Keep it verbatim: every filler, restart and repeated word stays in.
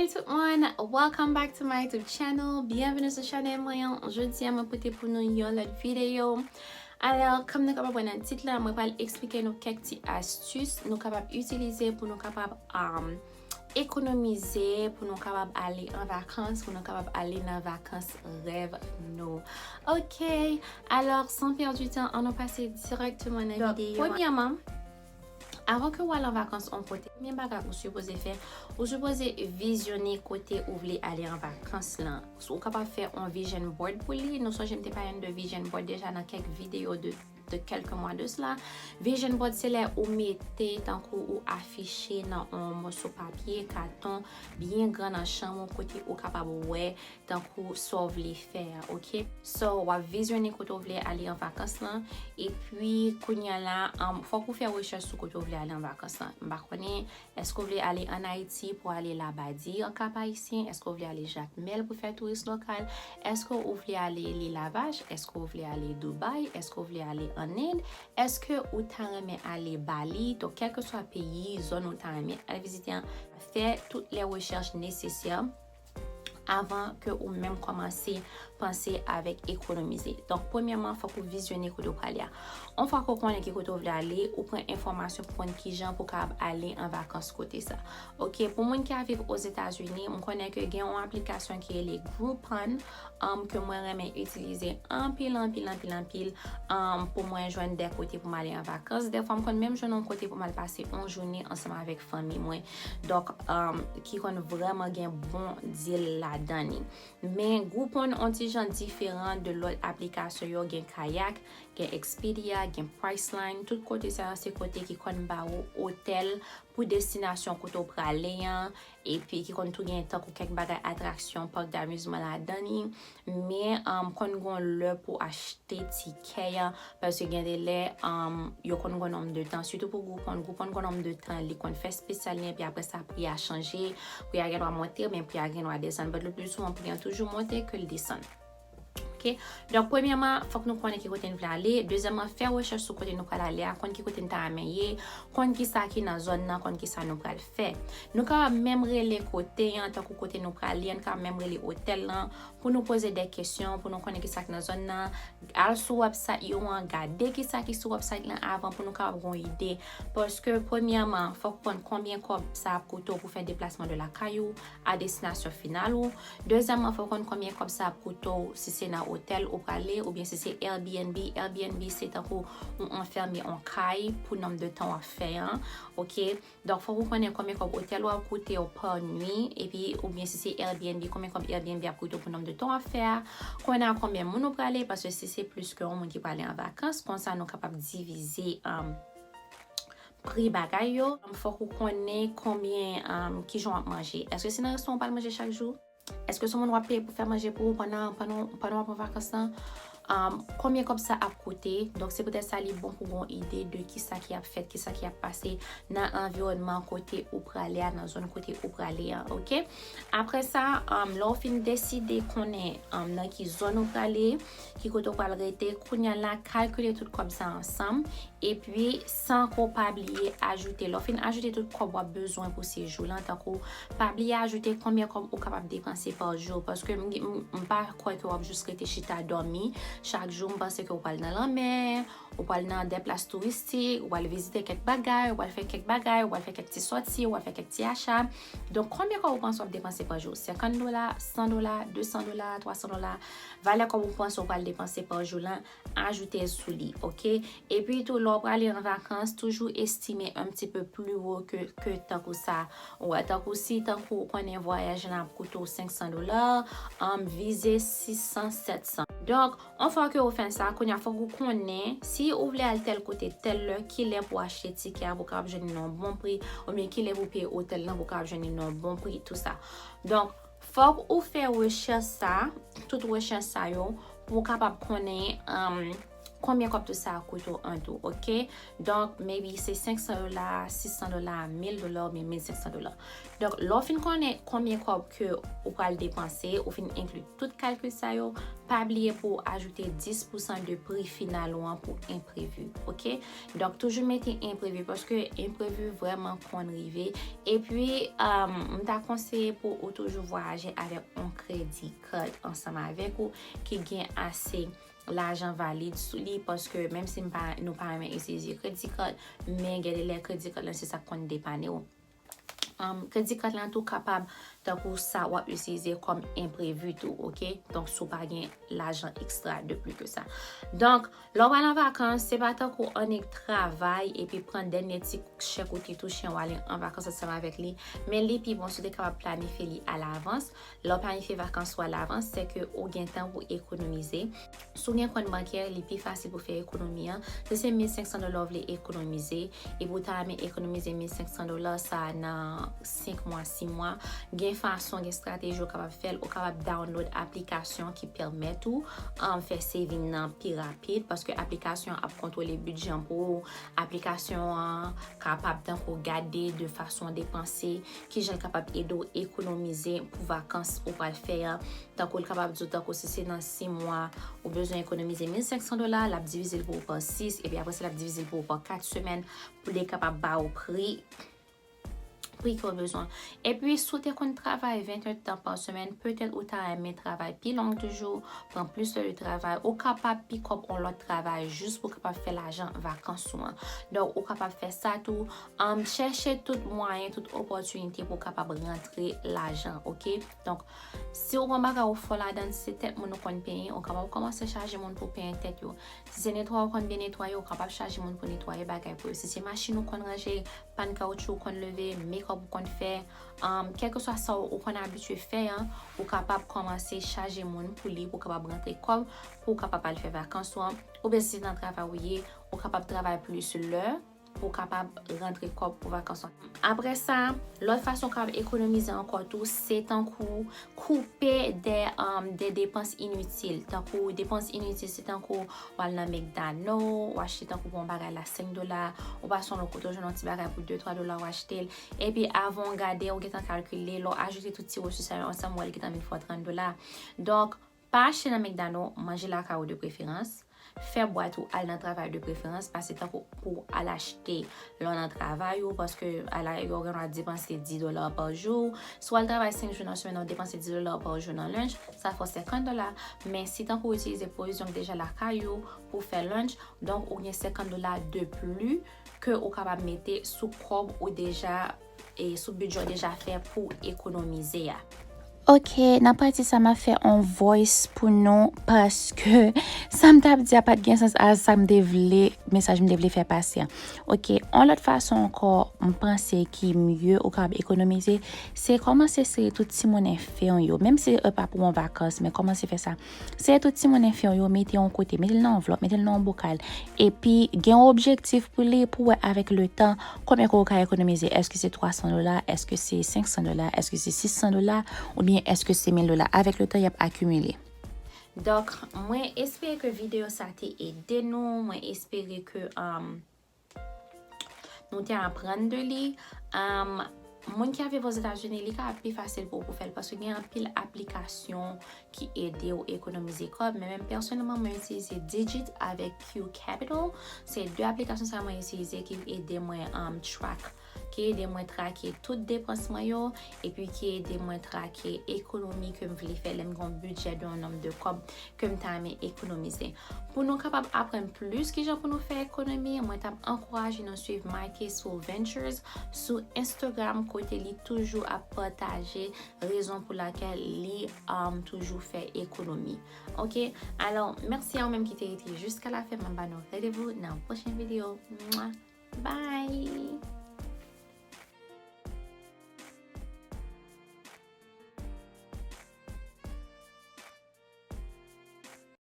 Tout moun, welcome back to my YouTube channel. Byenveni sou chanèl mwen an. Jodi a mwen pote pou nou yon lòt videyo. Alò, kòm nou kapab wè nan tit la, mwen pral eksplike nou kèk ti astis nou kapab itilize pou nou kapab um, ekonomize, pou nou kapab ale an vakans, pou nou kapab ale nan vakans rèv nou. Ok, alò, san pèdi tan, ann nou pase dirèkteman nan videyo. Premyèman, avan ke w al an vakans yon kote, premye bagay ou sipoze fè, ou sipoze vizyone kote ou vle ale an vakans lan. Ou kapab fè yon vision board pou li. Nou sonje m te pale de vision board deja nan kèk videyo de de kèlke mwa de sela. Vision board se lè ou mete tankou ou afiche nan yon moso papye, katon, byen gran nan chanm ou kote ou kapab wè tankou sa w vle fè a, ok? So, w ap vizyone kote w vle ale an vakans lan, epi kounye a la, um, fòk ou fè rechèch sou kote w vle ale an vakans lan. M pa konnen, èske w vle ale ann Ayiti pou ale Labadi, an Kap Ayisyen? Èske w vle ale Jakmèl pou fè touris lokal? Èske w vle ale Lil Lavaj? Èske w vle ale Dubai? Èske w vle ale ann End? Èske ou ta renmen ale Bali? Donk, kèlkeswa peyi, zòn ou ta renmen al vizite an, fè tout lè rechèch nesesè avan ke ou menm kòmanse panse avèk ekonomize. Donk, premyèman, fòk ou vizyone kote w prale a. Yon fwa ke w konnen ki kote w vle ale, ou pran enfòmasyon pou konn kijan pou w kapab ale an vakans kote sa. Ok, pou moun ki ap viv Ozetazini, m konnen ke gen yon aplikasyon ki rele Groupon, um, ke mwen renmen itilize anpil, anpil, anpil, anpil, um, pou mwen jwenn de kote pou m ale an vakans. Dèfwa, m konn menm jwenn yon kote pou m al pase yon jounen ansanm avèk fanmi mwen. Donk, um, ki konn vrèman gen bon deal ladan li. Men Groupon on ti jan diferan de lòt aplikasyon yo, gen Kayak, gen Expedia, gen Priceline, tout kote sa yo se kote ki konn ba ou otèl pou destinasyon kote w prale an, epi ki konn tou gen tankou kèk bagay atraksyon, park damizman ladan li, men, um, konn gon lè pou achte tikè an, paske gen de lè, um, yo konn gon nonb de tan, sitou pou Groupon, Groupon gon nonb de tan li konn fè espesyal li, epi apre sa pri a chanje, pri a gen dwa monte, men pri a gen dwa desann, but le plus souvent pri an toujou monte ke l desann. Ok? Donk, premyèman, fòk nou konnen ki kote n vle ale. Dezyèmman, fè rechèch sou kote nou pral ale a, konn ki kote n ta renmen ye, konn ki sa ki nan zòn nan, konn ki sa nou pral fè. Nou kapab menm rele kote an, tankou kote nou prale an, nou kapab menm rele otèl lan, pou nou poze de kesyon, pou nou konnen ki sa ki nan zòn nan. Al sou website yo an, gade ki sa ki sou website lan avan pou nou kapab gen yon ide. Paske, premyèman, fòk ou konn konbyen kòb sa ap koute w pou fè deplasman de lakay ou a destinasyon final ou. Dezyèmman, fò w konn konbyen kòb sa ap koute w si se nan otèl ou prale, oubyen si se Airbnb. Airbnb, se tankou ou anfème yon kay pou nonb de tan w ap fè an, ok? Donk, fòk ou konnen konbyen kòb otèl ou ap koute w pa nwi, epi, oubyen si se Airbnb, konbyen kòb Airbnb ap koute w pou nonb de tan w ap fè a. Konnen a konbyen moun ou prale, paske si se plis ke yon moun ki prale an vakans, konsa nou kapab divize, um, pri bagay yo. Fòk ou konnen konbyen, um, kijan w ap manje. Èske se nan restoran w pral manje chak jou? Èske se yon moun w ap peye pou fè manje pou ou pandan, pandan, pandan w ap an vakans lan? Um, konbyen kòb sa ap koute? Donk, se poutèt sa li bon pou w gen yon ide de kisa ki ap fèt, kisa ki ap pase nan anviwònman kote ou prale a, nan zòn kote ou prale a, ok? Apre sa, um, lè w fin deside konnen, um, nan ki zòn ou prale, ki kote w pral rete, kounye a la, kalkile tout kòb sa ansanm, epi, san ke w pa bliye ajoute. Lè w fin ajoute tout kòb w ap bezwen pou sejou lan, tankou, pa bliye ajoute konbyen kòb ou kapab depanse pa jou, paske m, m, m pa kwè ke w ap jis rete chita dòmi chak jou. M panse ke w pral nan lanmè, ou pral nan de plas touristik, ou pral vizite kèk bagay, ou pral fè kèk bagay, ou pral fè kèk ti sòti, ou pral fè kèk ti acha. Donk, konbyen kòb ou panse w ap depanse pa jou? Senkant dola, san dola, de san dola, twa san dola. Valè kòb ou panse w pral depanse pa jou lan, ajoute l sou li, ok? Epi tou, lè w prale an vakans, toujou estime un petit peu plus haut ke, ke tankou sa. Ou wè, tankou si, tankou ou konnen vwayaj lan ap koute w senk san dola, um, vize sis san, sèt san. Donk, yon fwa ke ou fè sa, kounye a fòk ou konnen, si ou vle al tèl kote, tèl lè, ki lè pou achte tikè a, pou w kapab jwenn li nan yon bon pri, oubyen ki lè pou peye otèl lan, pou w kapab jwenn li nan yon bon pri, tou sa. Donk, fòk ou fè rechèch sa, tout rechèch sa yo, pou w kapab konnen, um, konbyen kòb tout sa a koute w an tou, ok? Donk, maybe se senk san dola, sis san dola, mil dola oubyen mil senk san dola. Donk, lè w fin konnen konbyen kòb ke ou pral depanse, ou fin enkli tout kalkil sa yo, pa bliye pou w ajoute dis pousan de pri final ou an pou enprevi, oke? Donk, toujou mete enprevi, paske enprevi vrèman konn rive. Epi, um, m ta konseye pou ou toujou vwayaje avèk yon kredi card ansanm avèk ou ki gen ase lajan valid sou li, paske menm si m pa, nou pa renmen itilize kredi card, men gen de lè kredi card lan se sa k konn depane w. Um, kredi card lan tou kapab tankou sa w ap itilize kòm enprevi tou, oke? Donk, si w pa gen lajan ekstra de pli ke sa. Donk, lè w pral an vakans, se pa tankou annik travay epi pran dènye ti chèk ou te touche an w ale an vakans ansanm avèk li. Men li pi bon si w te kapab planifye li alavans. Lè w planifye vakans ou alavans, se ke ou gen tan pou ekonomize. Si w gen kont bankè, li pi fasil pou fè ekonomi an. Si se mil senk san dola w vle ekonomize, epi w ta renmen ekonomize mil senk san dola sa nan senk mwa, sis mwa, gen fason, gen estrateji w kapab fè l. Ou kapab download aplikasyon ki pèmèt ou, um, fè saving nan pi rapid, paske aplikasyon an ap kontwole bidjè an pou ou. Aplikasyon an kapab tankou gade de fason depanse, kijan l kapab ede w ekonomize pou vakans ou pral fè an. Tankou l kapab di w, tankou si se nan sis mwa, ou bezwen ekonomize mil senk san dola, l ap divize l pou ou pa sis, epi apre sa, l ap divize l pou ou pa kat semèn, pou li kapab ba ou pri, pri ke w bezwen. Epi, si w te konn travay venntetan pa semèn, petèt ou ta renmen travay pi long toujou, pran plis lè de travay. Ou kapab pick up yon lòt travay jis pou w kapab fè lajan vakans ou an. Donk, ou kapab fè sa tou. Um, chèche tout mwayen, tout opòtinite pou w kapab rantre lajan, oke? Donk, si w pran bagay ou fò ladan, se tèt moun ou konn penyen, ou kapab kòmanse chaje moun pou penyen tèt yo. Si se netwaye ou konn byen netwaye, ou kapab chaje moun pou netwaye bagay pou yo. Si se machin ou konn ranje, pàn kawotchou ou konn leve, makeup ou konn fè, um, kèlkeswa sa ou, ou konn abitye fè an, ou kapab kòmanse chaje moun pou li, pou w kapab rantre kòb, pou w kapab al fè vakans ou an. Oubyen si se nan travay ou ye, ou kapab travay plis lè pou w kapab rantre kòb pou vakans ou an. Apre sa, lòt fason w kapab ekonomize ankò tou, se tankou koupe de, um, de depans initil. Tankou depans initil, se tankou w al nan McDonald, w achte tankou bon bagay la senk dola, ou pase yon lòt kote, ou jwenn yon ti bagay pou de, twa dola, w achte l. Epi avan w gade, ou gentan kalkile, lè w ajoute tout ti resous sa yo ansanm, w wè l gentan vin fè w trant dola. Donk, pa achte nan McDonald, manje lakay ou de preferans. Fè bwat ou al nan travay de preferans, pase tankou pou w al achte lè w nan travay ou, paske ala, yo gen dwa depanse dis dola pa jou. Si w al travay senk jou nan semèn nan, ou depanse dis dola pa jou nan lunch, sa fè w senkant dola. Men si tankou w itilize pwovizyon k deja lakay ou pou fè lunch, donk ou gen senkant dola de pli ke ou kapab mete sou kòb ou deja, e sou bidjè w deja fè pou ekonomize a. Ok, nan pati sa, m ap fè on voice pou nou, paske sa m t ap di a pa t gen sans a sa m te vle, mesaj m te vle fè pase a. Ok, on lòt fason ankò, m panse ki mye ou kapab ekonomize, se kòmanse sere tout timoun enfim yo. Menm si e pa pou yon vakans, men kòmanse fè sa. Sere tout timoun enfim yo, mete yon kote, mete l nan anvlòp, mete l nan yon bokal. Epi, gen yon objektif pou li, pou wè avèk le tan, konbyen ke ou ka ekonomize. Èske se twa san dola? Èske se senk san dola? Èske se sis san dola? Oubyen èske se mil dola? Avèk le tan, y ap akimile. Donk, mwen espere ke videyo sa te ede nou. Mwen espere ke, um, nou te aprann de li. Um, moun ki ap viv Ozetazini, li ka pi fasil pou ou pou fè l, paske gen anpil aplikasyon ki ede w ekonomize kòb. Men menm pèsonèlman, mwen itilize Digit avèk Q Capital. Se de aplikasyon sa mwen itilize ki ede mwen, um, track, ki ede mwen trake tout depans mwen yo, epi ki ede mwen trake ekonomi ke m vle fè lè m gen yon bidjè de yon nonb de kòb ke m ta renmen ekonomize. Pou nou kapab aprann plis kijan pou nou fè ekonomi, mwen t ap ankouraje nou swiv Marquez Soul Ventures sou Instagram, kote li toujou ap pataje rezon pou lakèl li, um, toujou fè ekonomi. Ok? Alò, mèsi a ou menm ki te rete jiska la fen. M ap ba nou randevou nan yon pwochen videyo. Mwa! Bye!